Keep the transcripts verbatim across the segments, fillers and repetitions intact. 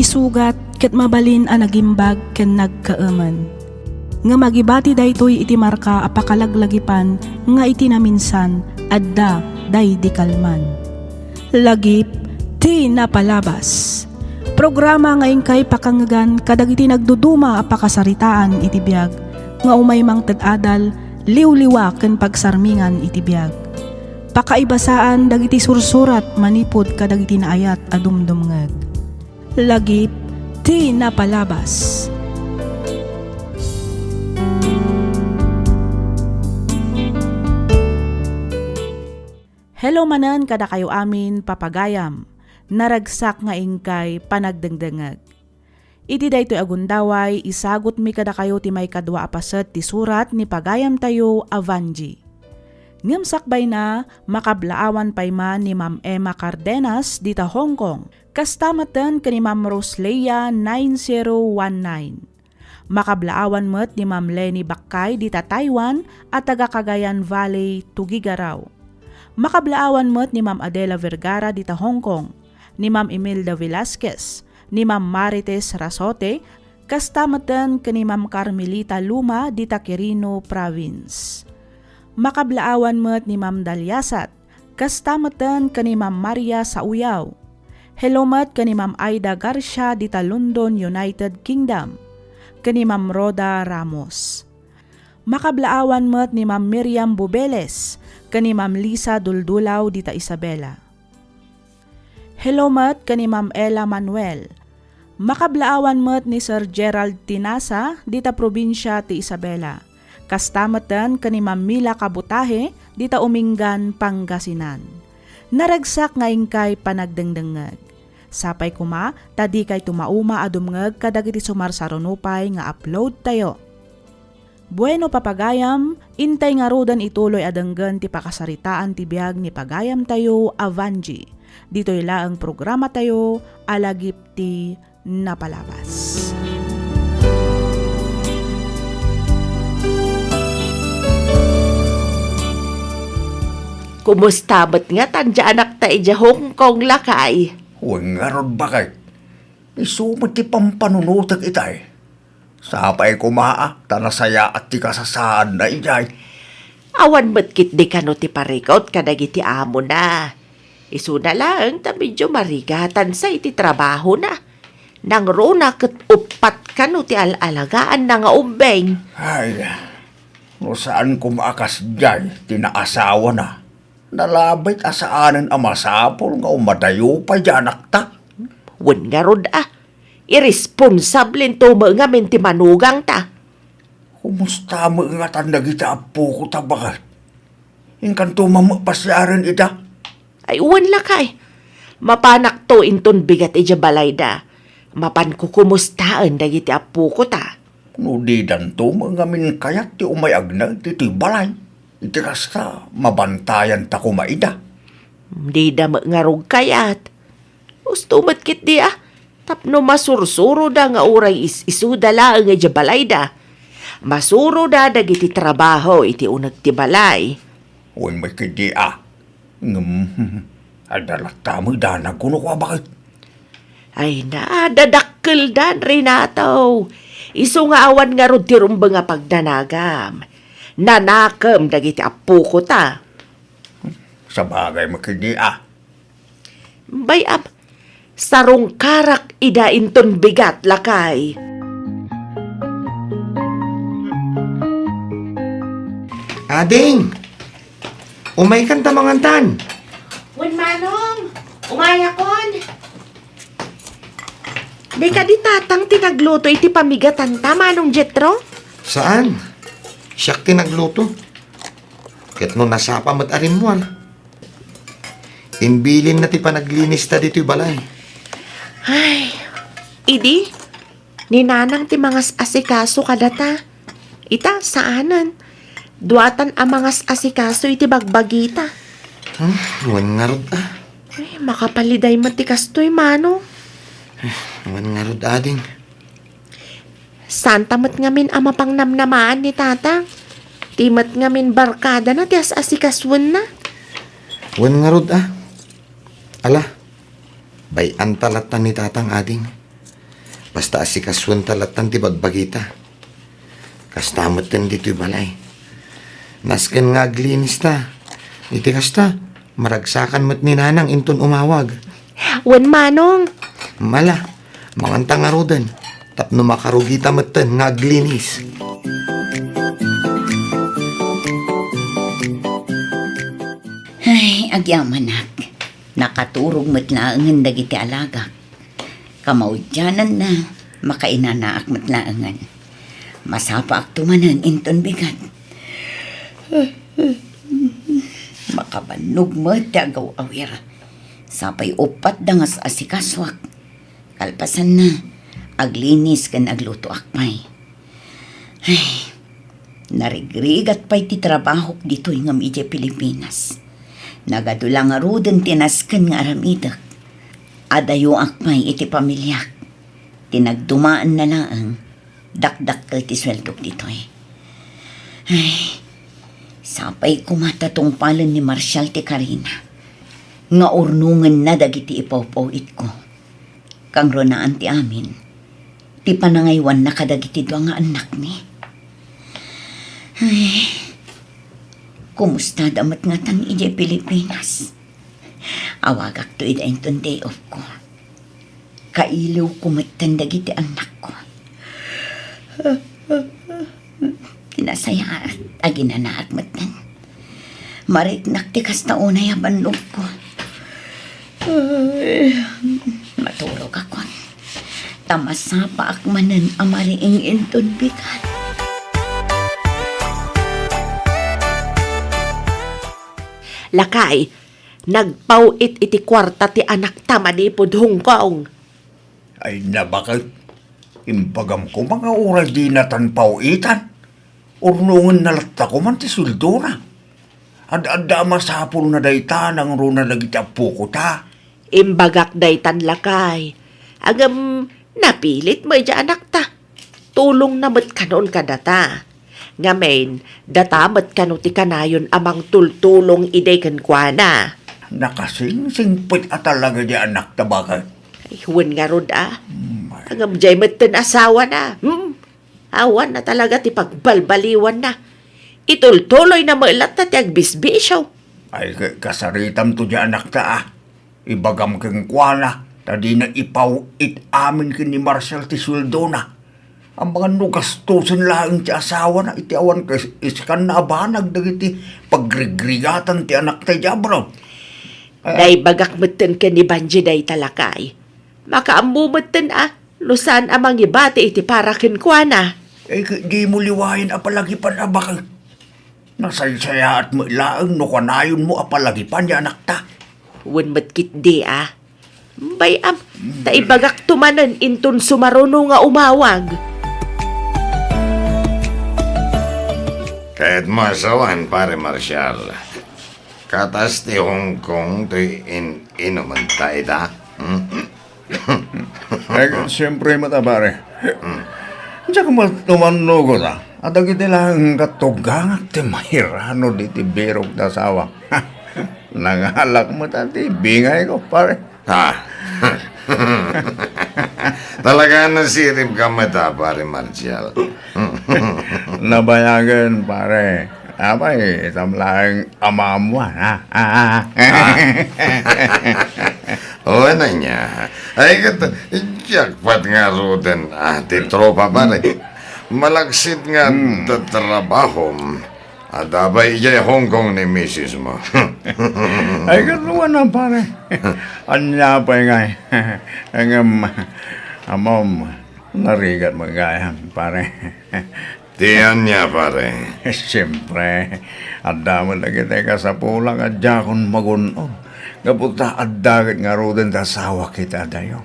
sugat ket mabalin a nagimbag ken nagkaemen. Ngem agibati daytoy iti marka a pakalaglagipan nga iti naminsan, adda daydi kalman. Lagip ti napalabas. Programa nga inkay pakangegan kadagiti nagduduma a pakasaritaan iti biag nga umay mangted adal, liwliwa ken pagsarmingan iti biag. Pakaibasaan dagiti sursurat manipud kadagiti naayat a dumdumngeg. Lagip ti napalabas. Hello manen kadakayo amin, papagayam. Naragsak nga inkay panagdengdengngeg. Iti daytoy a gundaway, isagutmi kadakayo ti maikadua a paset ti surat ni pagayamtayo a Vanji. Ngem sakbayna, makablaawan pay man ni Ma'am Emma Cardenas dita Hong Kong, kasta metten ken ni Ma'am Rosleia nine zero one nine. Makablaawan met ni Ma'am Leni Bakkay dita Taiwan a taga Cagayan Valley, Tuguegarao. Makablaawan met ni Ma'am Adela Vergara dita Hong Kong, ni Ma'am Imelda Velasquez, ni Ma'am Marites Rasote, kasta metten ken ni Ma'am Carmelita Luma dita Quirino Province. Makablaawan met ni Ma'am Daliasat, kasta metten ken ni Ma'am Maria Sauyaw. Hello met ken ni Ma'am Aida Garcia dita London, United Kingdom, ken ni Ma'am Rhoda Ramos. Makablaawan met ni Ma'am Miriam Bubeles ken ni Ma'am Lisa Duldulaw dita Isabela. Hello met ken ni Ma'am Ella Manuel. Makablaawan met ni Sir Gerald Tinasa dita probinsia ti Isabela. Kasta metten ken ni Ma'am Mila Kabutahe dita Umingan, Pangasinan. Naragsak nga inkay panagdengdengngeg. Sapay koma ta dikayto mauma a dumngeg kadagiti sumarsaruno pay nga upload tayo. Bueno, papagayam, intay ngaruden ituloy a denggen ti pakasaritaan ti biag ni pagayamtayo a Vanji. Ditoy laeng programatayo a Lagip ti Napalabas. Kumusta met ngatan ti anakta idiay Hong Kong, lakay? Wen ngarud, baket. Isu met ti pampanunotek itay. Sapay koma a ta nasayaat ti kasasaadna idiay. Awan met ketdi kano ti parikut kadagiti amona. Isuna laeng ta medio marigatansa iti trabahona. Nangruna ket uppat kano ti al-alagaanna nga ubbing. Ay, no saan koma a kasdiay ti naasawana. Nalabit a saanen a masapul nga umadayo pay diay anakta. Wen ngarud a, iresponsablento met ngamin ti manugangta. Kumusta met ngatan dagiti appokota, baket? Inkanto met pasiaren ida? Ay, wen, lakay. Mapanakto inton bigat idiay balayda. Mapanko kumustaen dagiti appokota. No didanto met ngamin kayat ti umay agna ditoy balay, iti kasta, mabantayanta koma ida. Dida met ngarud kayat. Usto met ketdi a, tapno masursuroda nga uray is-isuda laeng idiay balayda. Masuroda dagiti trabaho iti uneg ti balay. Wen met ketdi a. Ngem, adda latta met danag kuno, kua, baket? Ay na, dadakkeldan, Renato. Isu nga awan ngarud ti rumbeng a pagdanagam. Nanakem dagiti appokota. Sabagay met ketdi a. Bay-am, sarungkarak ida inton bigat, lakay. Ading! Umaykan ta mangantan. Wen, Manong! Umayakon! Di kadi tatang ti nagluto iti pamigatanta, Manong Jetro? Saan? Siak ti nagluto. Ket no nasapa met a rimmuar. Imbilinna ti panaglinista ditoy balay. Ay, idi, ni Nanang ti mangas-asikaso kadata. Ita, saanen. Duatan a mangas-asikaso iti bagbagita. Hmm, wen ngarud a. Ay, makapaliday met ti kastoy, Manong. Wen ngarud, Ading. Santa met ngamin a mapangnamnamaan ni Tatang. Ti met ngamin barkadana ti as-asikasuenna. Wen ngarud a. Ala, bay-anta latta ni Tatang, Ading. Basta asikasuenta lattan ti bagbagita. Kasta metten ditoy balay. Nasken nga aglinista. Iti kasta, maragsakan met ni Nanang inton umawag. Wen, Manong. Ala, manganta ngaruden tapno makarugita metten nga aglinis. Ay, agyamanak. Nakaturog met laengen dagiti alagak. Kamaudiananna, makainanaak met laengen. Masapaakto manen inton bigat. Makabannog met ti agaw-awir. Sapay uppat da nga as-asikasuak. Kalpasanna, aglinis ken aglutoak pay. Ay, narigrigat pay ti trabahok ditoy ngem idiay Pilipinas. Nagadu la ngaruden ti nasken nga aramidek. Adayoak pay iti pamiliak. Ti nagdumaenna laeng, dakdakkel ti sueldok ditoy. Ay, sapay koma ta tungpalen ni Marshall ti karina nga urnongenna dagiti ipawpaw-itko. Kangrunaan ti amin, ti panangaywanna kadagiti dua nga annakmi. Ay, kumustada met ngatan idiay Pilipinas? Awagakto ida inton day off ko. Kailiwko metten dagiti annakko. Ti nasayaat, aginanaak metten. Mariknak ti kasta unay a bannogko. Ay, maturogakon. Ta masapaak manen a mariing inton bigat. Lakay, nagpaw-it iti kuarta ti anakta manipud Hong Kong. Ay, nabaket. Imbagam koma nga uray dinatan paw-itan, urnongenna latta koman ti sueldona. Ad-adda a masapulna dayta nangruna dagiti appokota. Imbagak daytan, lakay. Ngem napilit met idiay anakta. Tulongna met kanon kadata. Ngamin, data met kano ti kanayon a mangtultulong idi kenkuana. Nakasingsingpet a talaga diay anakta, baket. Ay, wen ngarud a. Mm. Ngem diay metten asawana. Hmm? Awan a talaga ti pagbalbaliwanna. Itultuloyna met latta ti agbisbisio. Ay, ka-, kasaritamto diay anakta a. Ibagam kenkuana, ta dina ipaw-it amin ken ni Marshall ti sueldona. Amangan no gastosen laeng ti asawana iti awan kas-, iskanna a banag dagiti pagrigrigatan ti anakta idiay abroad. Eh. Naibagak metten ken ni Banji dayta, lakay. Makaammo metten a, no saan a mangibati iti para kenkuana. Eh, dimo liwayan a palagipan a baket. Nasaysayaat met laeng no kanayonmo a palagipan diay anakta. Wen met ketdi a. Bay-am, ta ibagakto manen inton sumaruno nga umawag. Kayatmo a sawen, Pare Marshall. Katas ti Hong Kong ti in-, inumenta ita? Hmm? Eh, siyempre met a, pare. Hmm. Diak met umannugot a, a dagiti laeng katugangak ti mairanod iti birok ti asawak. Nangalak met a ti bingayko, pare. Ha? Talaga nasiribka met a, Pare Marshall. Nabayagen, pare. Apay, itam laeng amaamuan, ha? Ah. O, ania? Ay, ket, jackpot ngaruden, ah, ti tropa, pare. Malaksid nga Hmm. tatrabahom. Adda pay idiay Hong Kong ni misismo. Ay, ket wen a, pare. Ania pay ngay? Ngem, ammom, narigat met gayam, pare. Ti ania, pare? Siyempre, adda met dagiti kasapulan a diakon magun-od. Gapu ta adda ket ngaruden ti asawak iti adayo.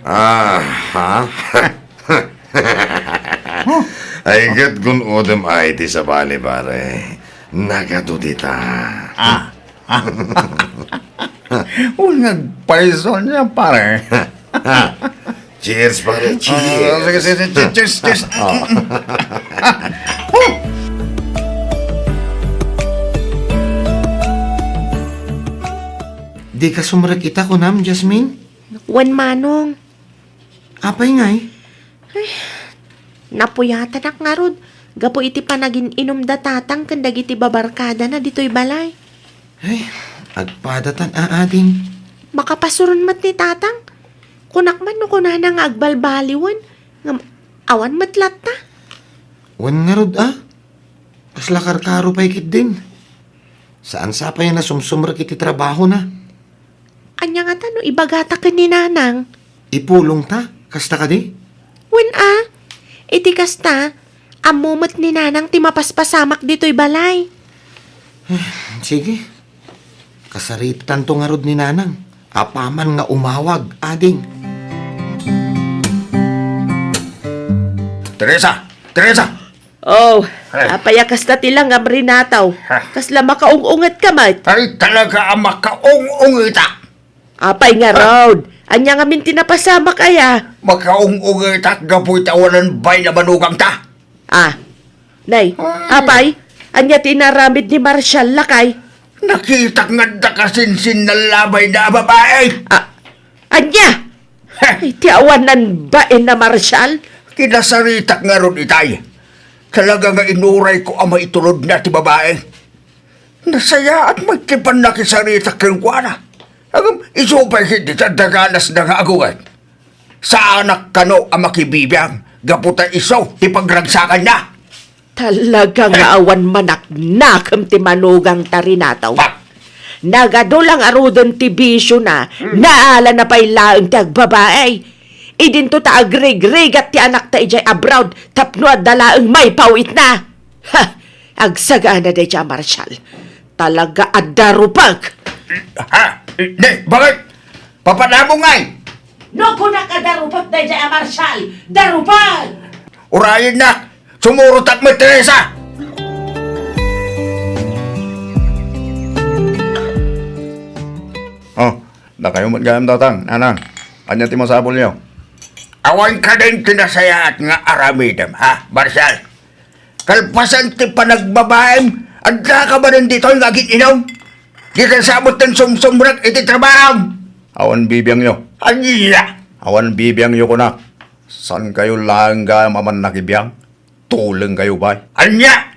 Aha. Ay, ket gun-odem ay ti sabali, pare. Nagadu dita. Ah. Uy, nagpaiso niya, pare. Cheers, pare. Ah, cheers. Sige, sige, sige. Cheers, cheers. Ah. Dika sumrek ita, kunam, Jasmine? Wen, Manong. Apay ngay? Napuyatanak ngarud gapu iti panagin-inum da tatang ken dagiti babarkadana ditoy balay. Ay, agpadatan a ading. Makapasuron met ni tatang. Kunak man no kunana nga agbalbaliwen, ngem awan met latta. Wen ngarud a? Kasla karkaro pay ketdin. Saan sa pay a nasumsumrek iti trabahona. Ania ngata no ibagata ken ni nanang? Ipulongta, kasta kadi? Wen a, iti kasta, ammo met ni nanang ti mapaspasamak ditoy balay. Sige, kasaritanto ngarud ni nanang. Apaman nga umawag, ading. Teresa! Teresa! Oh, ay. Apay a kasta ti langam, Renato? Ha? Kasla makaung-unget ka met? Ay, talaga a makaung-ungetak. Apay ngarud? Ania ngamin ti napasamak aya? Makaung-ungetak gapu iti awanan bain a manugangta. Ah, nay, ay. Apay, ania ti inaramid ni Marshall, lakay? Nakitak nga adda kasinsinna labay na a babae. Ah, ania? Heh! Ay, ti awanan bain a Marshall? Kinasaritak ngarud itay. Talaga nga inurayko a maitulodna ti babae. Nasayaat met ti pannakisaritak kenkuana. Ngem isu pay ketdi ti adda ganasna nga agunget. Saanak kano a makibibiang gapu ta isu ti pagragsakanna. Talaga nga awan manaknakem ti manugangta, Renato. Pak! Nagadu la ngaruden ti bisiona, hmm, naalana pay laeng ti agbabae. Idinto ta agrigrigat ti anakta idiay abroad tapno adda laeng maipawitna. Ha! Agsagana daydiay a Marshall. Talaga a darupek! Ha? Ne, bakit? Papanamong ngay? No kunak a darupek daydiay a Marshall, darupek! Urayennak, sumurotak met, Teresa! Oh, dakayo met gayam, Tatang, Nanang. Ania ti masapulyo? Awan kadin ti nasayaat nga aramidem, ha, Marshall? Kalpasan ti panagbabaem, adda ka manen ditoy nga agin-inum? Di ka sabot ten sumsumrek iti trabaho. Awan bibiangyo. Ania? Awan bibiangyo, kunak. Saan kayo laeng gayam a mannakibiang? Tuleng kayo, bay. Ania?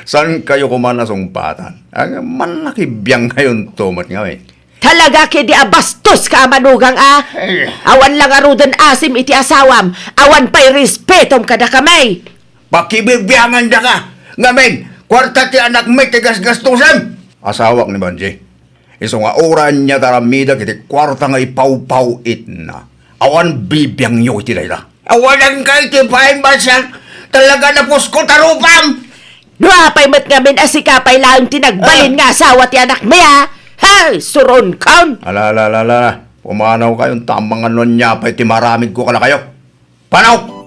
Saan kayo koma nasungpatan? Ang mannakibiangkayon to met ngamin. Talaga ketdi a bastos ka a manugang a? Ay. Awan la ngaruden asim iti asawam, awan pay respetom kadakami. Pakibibiangan daka, ngamin, kuarta ti anakmi ti gasgastusem. Asawak ni Banji. Isu nga uray ania ti aramidek iti kuarta nga ipawpawitna. Awan bibiangyo iti dayta. Awanan ka iti paimbasak, talaga napusko ta rupam! No apay met ngamin a sika pay laeng ti nagbalin, ah, nga asawa ti anakmi, a? Hay, suronkon! Ala, ala, ala, ala. Pumanaw kayon ta amangan no ania pay ti maramidko kadakayo. Panaw!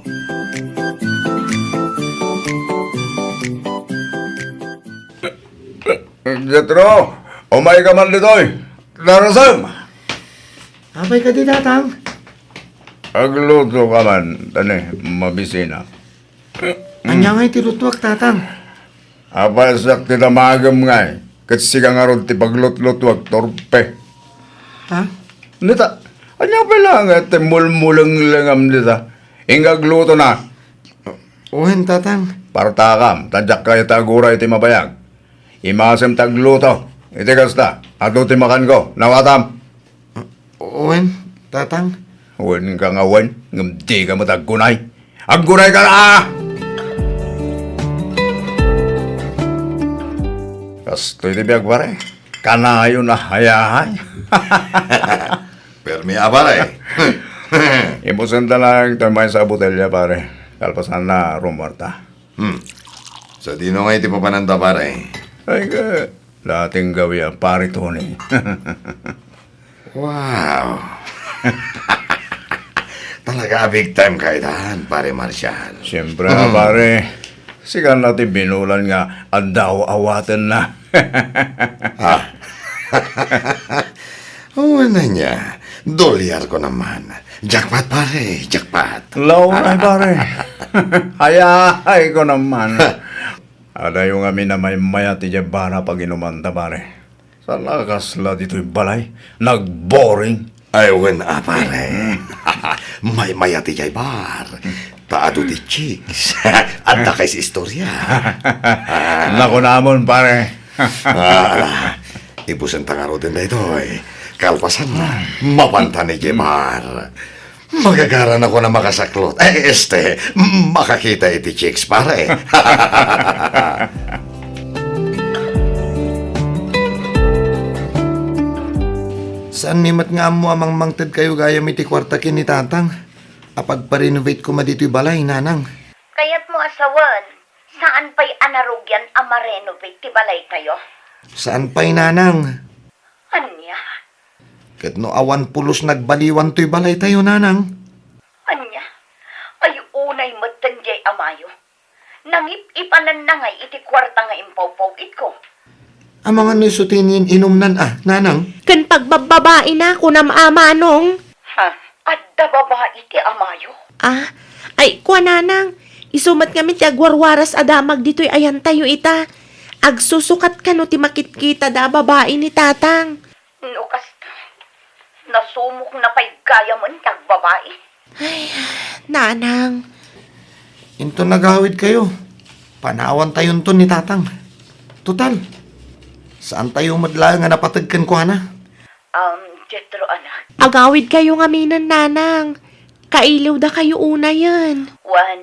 Jethro, umay ka man ditoy. Darasem! Apay kadi, Tatang? Agluto ka man, tani, mabisina. Ania ngay ti lutuak, Tatang? Apay, siak ti damagem ngay, ket sika ngarud ti paglutlutuak, torpe. Ha? Nita, ania pay la nga ti mulmulenglengam dita? Inka agluto na. Wen, Tatang. Partakam, ta diak kayat aguray ti mabayag. Imasem ta agluto. Iti kasta, adu ti makanko. Nawatam. Wen, Tatang. Wen ka nga wen, ngem di ka met aggunay. Aggunay ka la! Kastoy ti biag, pare. Kanayon a hayahay. Permi a, pare. Imusen ta lang ti maysa a botelya, pare. Kalpasanna, rumuarta. Hmm. Sadino ngay ti papananta, pare? Ay, ka, dating gawi a pare Tony. Wow! Talaga a big time ka itan, pare Marshall. Siyempre, hmm, pare. Sika na ti binulan nga adda aw-awatenna. Ah. Wen ania, dolyarko naman. Jackpot, pare, jackpot. Launay, pare. Hayahay ko naman. Adayo ngamin a maymayat idiay bar a paginumanta, pare. Saan a kasla ditoy balay? Nagboring. Ay, wen a, pare. Maymayat idiay bar. Ta adu ti chicks. Adda kay istorya. Nakunamon, pare. Ah, ala. Ibusenta ngaruden daytoy. Kalpasanna, mapantan idiay bar. Magagaran ako na makasaklot. Eh, este, makakita iti chicks, pare. Saanmi met nga ammo a mangmangted kayo gayam iti kuarta ken ni Tatang a pagpa-renovate koma ditoy balay, Nanang. Kayatmo a sawen, saan pay a narugian a ma-renovate ti balaytayo? Saan pay, Nanang. Ania? Ket no awan pulos nagbaliwan toy balaytayo, Nanang. Ania? Ay, unay metten diay amayo. Nangip-ipananna ngay iti kuarta nga impawpaw-itko. Amangan no isu ti inin-inumnan a, Nanang? Ken pagbabbabaina, kunam a, Manong. Ha? Adda babai ti amayo? Ah, ay, kua, Nanang. Isu met ngamin ti agwarwaras a damag ditoy ayantayo ita. Agsusukat kano ti makitkitada a babai ni Tatang. No kasta, nasumokna pay gayamen ti agbabai. Ay, Nanang. Inton nagawid kayo, panawantayonton ni Tatang. Total, saantayo met laeng a napateg kenkuana. Um, Jethro, anak. Agawid kayo ngaminen, Nanang. Kailiwda kayo unayen. Wen,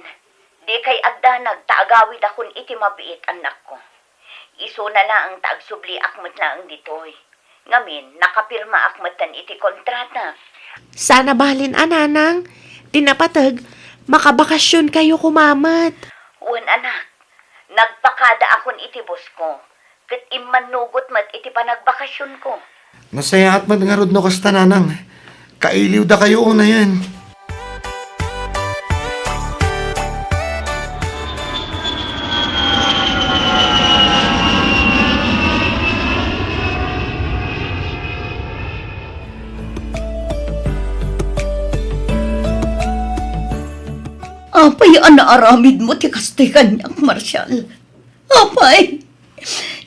di kay agdanag ta agawidakon iti mabiit, annakko. Isuna laeng ta agsubliak met laeng ditoy. Ngamin, nakapirmaak metten iti kontrata. Saan a balin a, Nanang, ti napateg, makabakasionkayo koma met. Wen, anak, nagpakadaakon iti bosko, ket immannugot met iti panagbakasionko. Nasayaat met ngarud no kasta, Nanang. Kailiwda kayo unayen. Apay a naaramidmo ti kastoy kaniak, Marshall? Apay,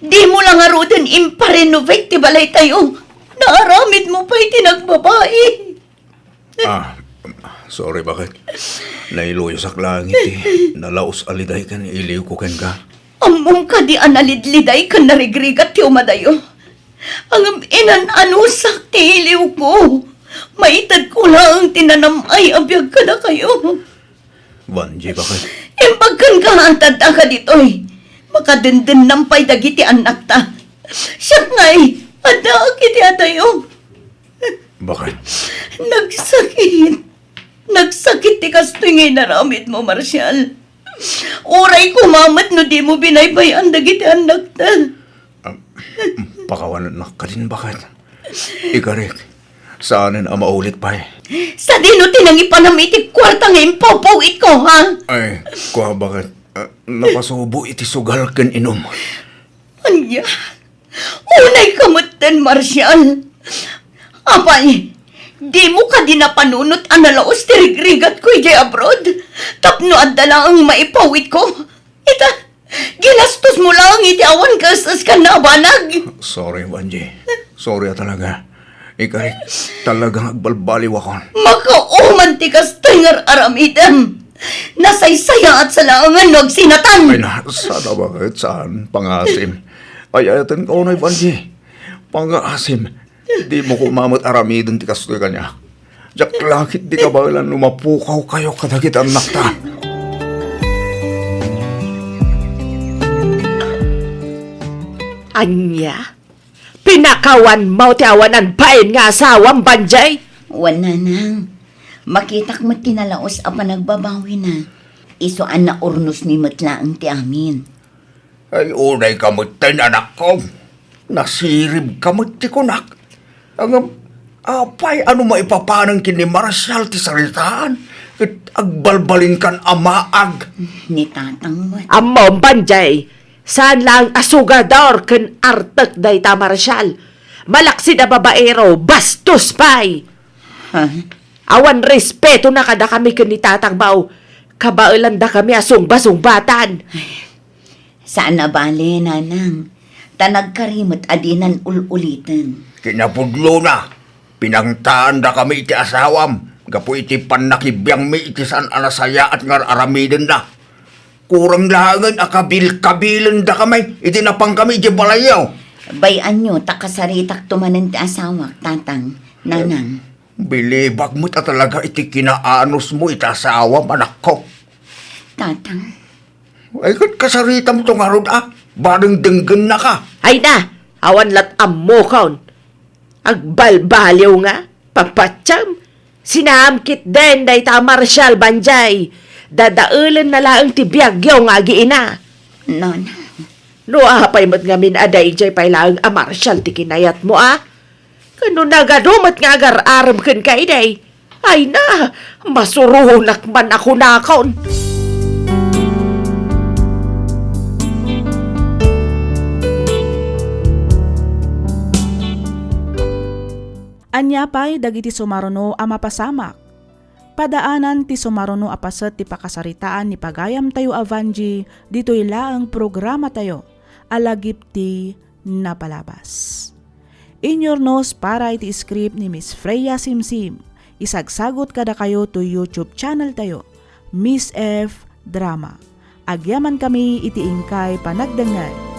dimo la ngaruden imparenovate ti balaytayo. Naaramidmo pay ti nagbabai. Ah, sorry, baket. Nailuyosak laeng iti nalaus a liday ken iliwko kenka. Ammom kadi a nalidliday ken narigrigat ti umadayo? Ngem inan-anusak ti iliwko. Maitedko laeng ti nanam-ay a biag kadakayo. Vangie, baket. Imbag kenka, adda ka ditoy. Makadendennam pay dagiti annakta. Siak ngay, addaak iti adayo. Baket. Nagsakit. Nagsakit ti kastoy nga inaramidmo, Marshall. Uray koma met no dimo binaybay-an dagiti annakta. Ah, pakawanennak kadin, baket. Ikarik, saanen a maulit pay. Sadino ti nangipanam iti kuarta nga impawpaw-itko, ha? Ay, kua, baket. Ah, napasubo iti sugal ken inum. Ania? Unayka metten, Marshall. Apay, dimo kadi napanunot a nalaus ti rigrigatko idiay abroad tapno adda laeng maipawitko? Ita, ginastosmo laeng iti awan kaes-eskanna a banag. Sorry, Vangie. Sorry a talaga. Ikarik, talagang agbalbaliwakon. Makauman ti kastoy nga ar-aramidem. Nasaysayaat sa laengen no agsinatan. Ay na, saan a baket, saan, pangaasim. Ay-ayatenka unay, Vangie. Pangaasim, dimo koma met aramiden ti kastoy kaniak. Diak la ketdi kabaelan no mapukawkayo kadagiti annakta. Ania? Pinakawanmo ti awanan bain nga asawam, Vangie? Wen, Nanang. Makitak met ti nalaus a panagbabawina. Isu a naurnosmi met laeng ti amin. Ay, unayka metten, anakko. Nasiribka met ti kunak. Ngem, apay a no maipapanen ken ni Marshall ti saritaan ket agbalbalinkan a maag? Ni Tatang met. Ammom, Vangie, saan laeng a sugador ken artek dayta, Marshall. Malaksid a babaero, bastos pay. Ha? Awan respetona kadakami ken ni Tatang Bao. Kabaelandakami a sungbasungbatan. Ay, saan a bale, Nanang. Ta nagkari met a dinan ul-uliten. Kinapudlona, Pinangtaandakami iti asawam gapu iti pannakibiangmi iti saan a nasayaat nga ar-aramidenna. Kurang laengen a kabilkabilendakami idi napangkami idiay balayyo. Bay-anyo ta kasaritakto manen ti asawak, Tatang, Nanang. Bilibak met a talaga iti kinaanusmo iti asawam, anakko. Tatang. Ay, ket kasaritamto ngarud a, bareng denggennaka. Ay na, awan lat ammokon. Agbalbaliw nga, papatiam. Sinaam ketdin dayta a Marshal, Banjay. Dadaelenna laeng ti biagyo nga agiina. Nanang. No apay met ngamin a daydiay pay laeng a Marshal ti kinayatmo, a? Ken no nagadu met nga agar-arem kenka idi, ay na, masuronak man a kunakon. Ania pay dagiti sumaruno a mapasamak? Padaanan ti sumaruno a paset ti pakasaritaan ni pagayamtayo a Vangie ditoy laeng programatayo a Lagip ti Napalabas. Inyurnos para iti script ni Miss Freya Simsim. Isagsagut kadakayo to YouTube channel tayo, Miss F Drama. Agyamankami iti inkay panagdengngeg.